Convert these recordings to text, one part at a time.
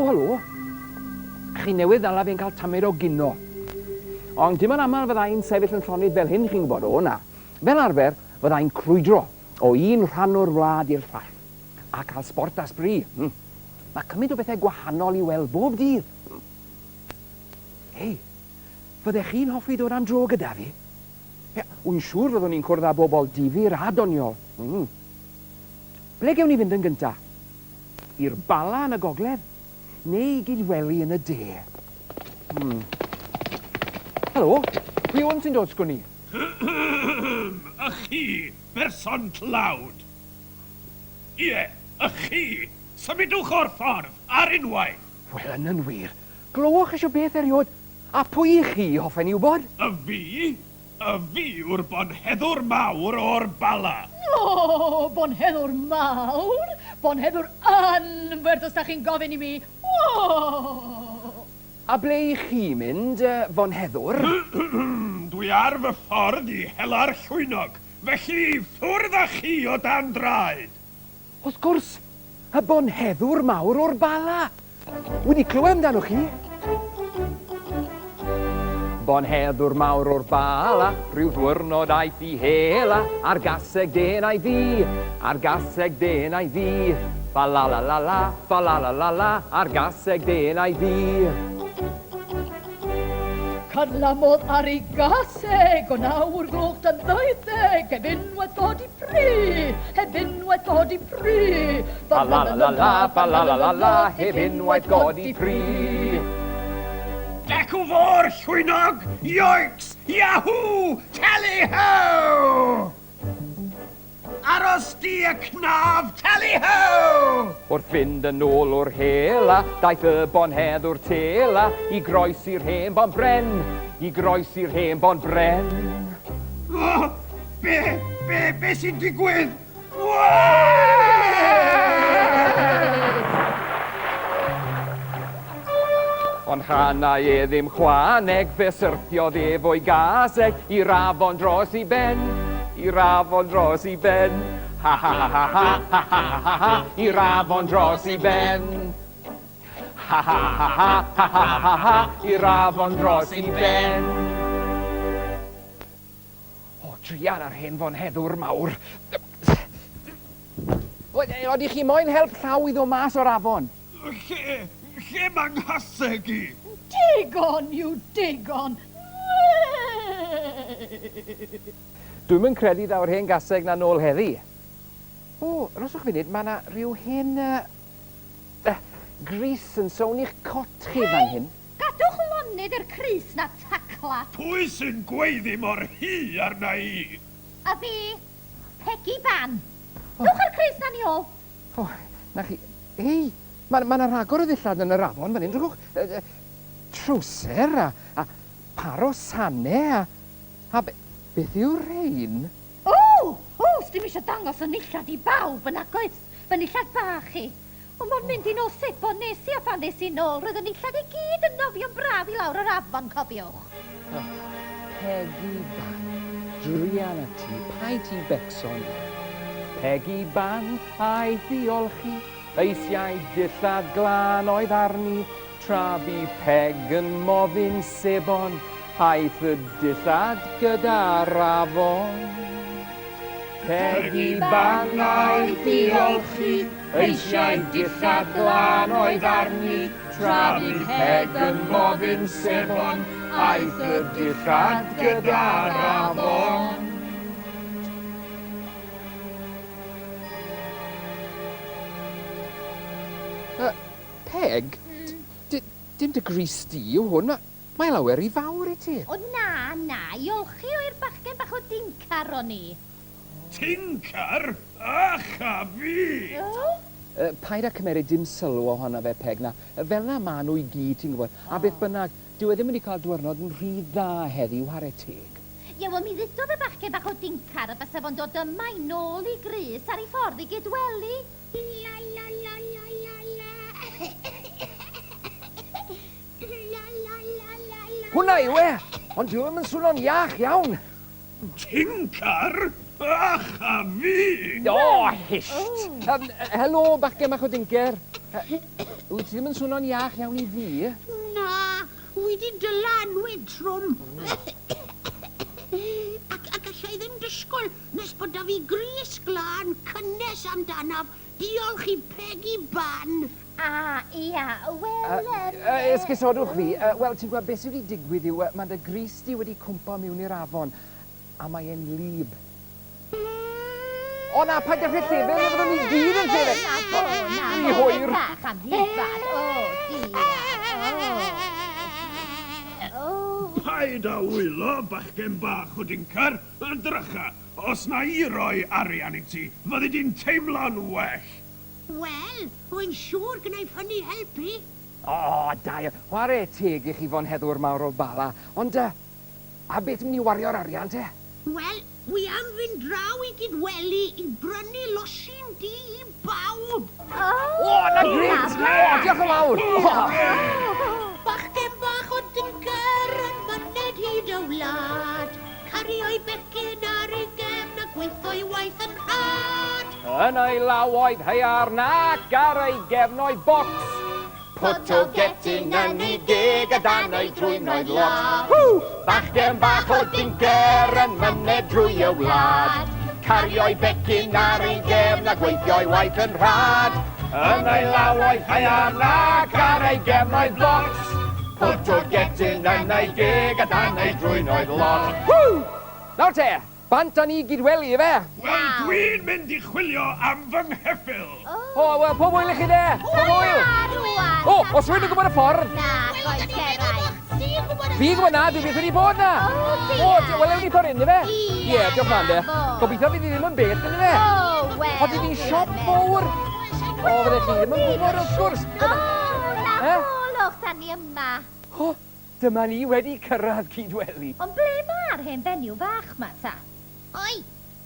helo. Chi newydd ddala fi'n cael tamed o gino. Ond dim yn aml fydda i'n sefyll yn llonydd fel hyn, chi'n gwybod. O na. Fel arfer, fydda i'n crwydro o un rhan o'r wlad i'r llall. A cael sbort a sbri. Mm. Mae cymaint o bethau gwahanol i weld bob dydd. Mm. Hei, fyddech chi'n hoffi dod am dro gyda fi? Ie, wy'n siŵr fyddwn ni'n cwrdd â bobl difyr a doniol. Mm. Ble gewn ni fynd yn gynta? I'r Bala yn y gogledd? Neu i Gydweli yn y de? Hmm. Helo, pwy hwn sy'n dod sgwn i? Y chi, berson tlawd! Ie, y chi! Symudwch o'r ffordd, ar unwaith! Wel, yn yn wir, glywch eisiau beth eriod? A pwy i chi, hoffen i wybod? Y fi? Y fi yw'r bonheddwr mawr o'r Bala. O, bonheddwr mawr! Bonheddwr anferth os dach chi'n gofyn i mi! O! A ble i chi mynd, fonheddwr? Dwi ar fy ffordd i hela'r llwynog, felly i ffwrdd â chi o dan draed! Wrth gwrs, y bonheddwr mawr o'r Bala! Wedi clywed amdanoch chi? Bonheddwr mawr o'r Bala, rhyw ddwyrnod aeth i hela, ar gaseg denau ddu, ar gaseg denau ddu. Fa la la la la, fa la la la la, ar gaseg denau ddu. Carlamodd ar ei gaseg o nawr gloch tan ddeuddeg, heb unwaith godi pry, heb unwaith godi pry. Fa la la la la, fa la la la la, heb unwaith godi pry. Dacw fôr, llwynog! Yoicks! Yahoo! Tally ho! Aros di y cnaf, tally ho! Wrth fynd yn ôl o'r hela, daeth y bonheddwr tela i groesi'r hen bon bren, i groesi'r hen bon bren. O, be, be, be sy'n digwydd? Ond chanai e ddim chwaneg, fe syrthiodd ef o'i gaseg i'r afon dros i ben, i'r afon dros i ben. Ha ha ha ha ha ha ha ha ha, i'r afon dros i ben. Ha ha ha ha ha ha ha ha, i'r afon dros i ben. O, druan ar hen fonheddwr mawr. Ydych chi moyn help llaw i ddod mas o'r afon? Lle, lle mae 'nghaseg i? Digon yw digon! Dwi'm yn credu ddaw'r hen gaseg 'na nôl heddi. O, rhoswch funud, mae 'na rhyw hen yy yy grys yn sownd i'ch cot chi fan hyn. Hei! Gadwch lonydd i'r crys 'na, tacla! Pwy sy'n gweiddi mor hy arna i? A fi, Pegi Ban. Dowch â'r crys 'na ni ôl. O, 'na chi. Hei, ma' ma' 'na rhagor o ddillad yn yr afon fan hyn, drychwch. Yy trowser a a par o sane a a be- beth yw'r rhein? O! O, sdim isio dangos y nillad i bawb, yn nagoes? Fy nillad bach i. O, mond mynd i nôl sebon nes i, a phan ddes i nôl, roedd y nillad i gyd yn nofio'n braf i lawr yr afon, cofiwch. O, Pegi Ban, druan â ti, paid ti becso nawr. Pegi Ban aeth i olchi, eisiau dillad glân oedd arni, tra bu Peg yn mofyn sebon, aeth y dillad gyda'r afon. Pegi Ban aeth i olchi, eisiau dillad glân oedd arni, Tra bu Peg yn gofyn sebon, aeth y dillad gyda'r afon. Yy, Peg, dim dy grys di yw hwn, mae lawer rhy fawr i ti. O na, na, i olchi o i'r bachgen bach o Dincar o'n i. Tincar? Ych a fi! O? Paid â cymeryd dim sylw ohono fe, Peg, na. Fel 'na ma' nhw i gyd, ti'n gwybod. A beth bynnag, dyw e ddim wedi cael dwyrnod yn rhy dda heddi, whare teg. Ie, wel, mi ddudodd y bachgen bach o Dincar y bysa fo'n dod yma i nôl i grys ar ei ffordd i Gydweli. La la la la la la La la la la la Hwnna yw e! Ond dyw e'm yn swno'n iach iawn. Tincar? Ych a fi! O, hisht! Helo, bachgen bach o dincer. Wyt ti ddim yn swno'n iach iawn i fi. Na, wi 'di dyla annwyd trwm. Ac, ac alla i ddim disgwyl nes bod 'da fi grys glân cynnes amdanaf, diolch i Pegi Ban. A, ia, wel, yym... Esgusodwch fi, wel, ti'n gwybod, beth sydd wedi digwydd yw, mae dy grys di wedi cwmpo miwn i'r afon, a mae e'n wlyb. O na, paid dechrau llefen, fe fyddwn ni gyd yn llefen. Na fo, na Rhy fo, hwyr. bach am ddifad, o diar, o. O. Paid â wylo, bachgen bach o dincar, drycha, os na i roi arian i ti, fyddi di'n teimlo'n well. Wel, rwy'n siŵr gwnaiff hynny helpu. O, da iawn. Whare teg i chi fonheddwr mawr o Bala, ond yy, a beth mynd i wario'r arian te? Wel, wi am fynd draw i Gydweli i brynu losin du i bawb. O, O, na grêt! O, diolch yn fawr! Bachgen bach o Dincer yn myned hyd y wlad, cario'i becyn ar ei gefn a gweithio'i waith yn rhad. Yn ei law oedd haearn ac ar ei gefn oedd bocs. Pwt o getyn yn ei geg a dan ei drwyn oedd lot. Ww! Bachgen bach o dincer yn myned drwy y wlad. Cario'i becyn ar ei gefn a gweithio'i waith yn rhad. Yn ei law oedd haearn ac ar ei gefn oedd bocs. Pwt o getyn yn ei geg a dan ei drwyn oedd lot. Ww! Nawr te, bant â ni Gydweli, ife? Wel, dwi'n mynd i chwilio am fy ngheffyl. O, wel, pob hwyl i chi de! Pob hwyl! O, os rwy'n yn gwybod y ffordd! Na, goes eraill. Fi gwybod na, dwi byth wedi bod na! O, O, wel, ewn ni ffordd hyn, ife? Ie, diolch fan de. Gobeithio fydd hi ddim yn bell, yn ife? O, wel. O, dydd hi'n siop fawr! O, fydde chi ddim yn gwybod, wrth gwrs. O, na Eh? fo, lwch, da ni yma. O, dyma ni wedi cyrraedd Cydweli. Ond ble mae'r hen fenyw fach ma ta? Oi,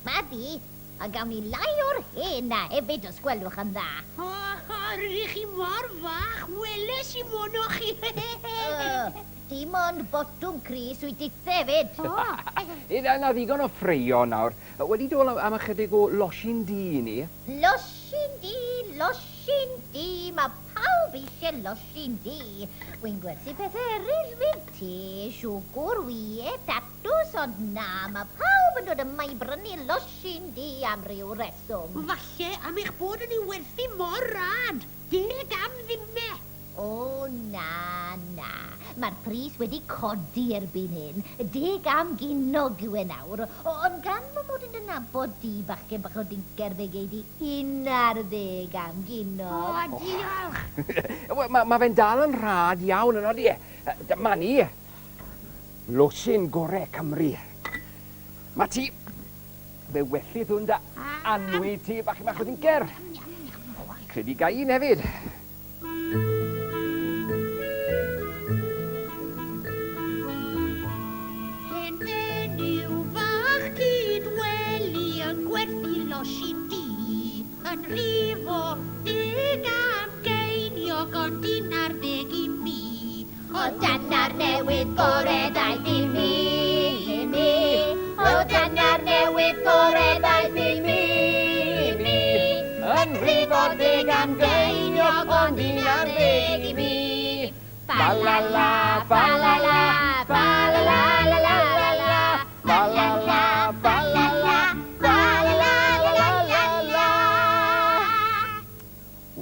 ma di, a gawn ni lai o'r hen na hefyd os gwelwch yn dda. O, rydych chi mor fach, weles i mono chi. Dim ond botwm crys wyt dithe hefyd. O. Na ddigon o ffreio nawr. Wedi dod am ychydig o losin du i ni. Losin du, losin du, mae pawb eisiau losin du. Wy'n gwerthu pethau eraill fyd, te, siwgr, wyau, tatws, ond na, mae pawb yn dod yma i brynu losin du am ryw reswm. Falle am eich bod yn ei werthu mor rad, 10 am ddime. O, na, na. Mae'r pris wedi codi erbyn hyn. 10 am ginog yw e nawr. Ond gan fy mod yn dy nabod di, bachgen bach o dincer, fe gei di 11 am ginog. O, diolch. Wel, ma fe'n dal yn rhad iawn yno, di e. Dyma ni. Losin gore Cymru. Ma ti... Fe wellydd hwn da annwyd ti, bachgen bach o dincer. Credu ga un hefyd. Hen fenyw fach Cydweli yn gwerthu losin du, yn rhifo 10 am geiniog ond 11 i mi. O dyna'r newydd gore ddaeth i mi, i mi. O dyna'r newydd gore ddaeth i mi, i mi. Yn rhifo 10 am geiniog ond 11 i mi. Fa la la, fa la la, fa la la la la la la. Fa la la, fa la la, fa la la la la la la.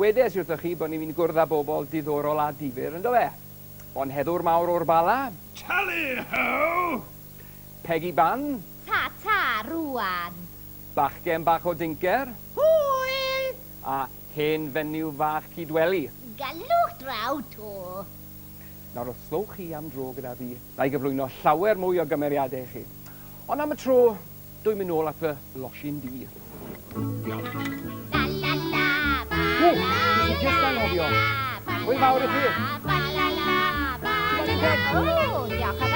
Wedes i wrthoch chi bod ni'n mynd i gwrdd â bobl diddorol a difyr, ynddo fe? Bonheddwr mawr o'r Bala. Tally ho! Pegi Ban. Ta ta, rwan. Bachgen bach o dincer. Hwyl! A hen fenyw fach Cydweli. Galwch draw to. Nawr os ddowch chi am dro gyda fi, na i gyflwyno llawer mwy o gymeriadau i chi. Ond am y tro, dwi'n mynd nôl at fy losin du. Diolch. La la la, fa O, la nes i jyst la anghofio. la, fa Hwyl la fawr i chi. la, fa la la, fa la la. O, diolch yn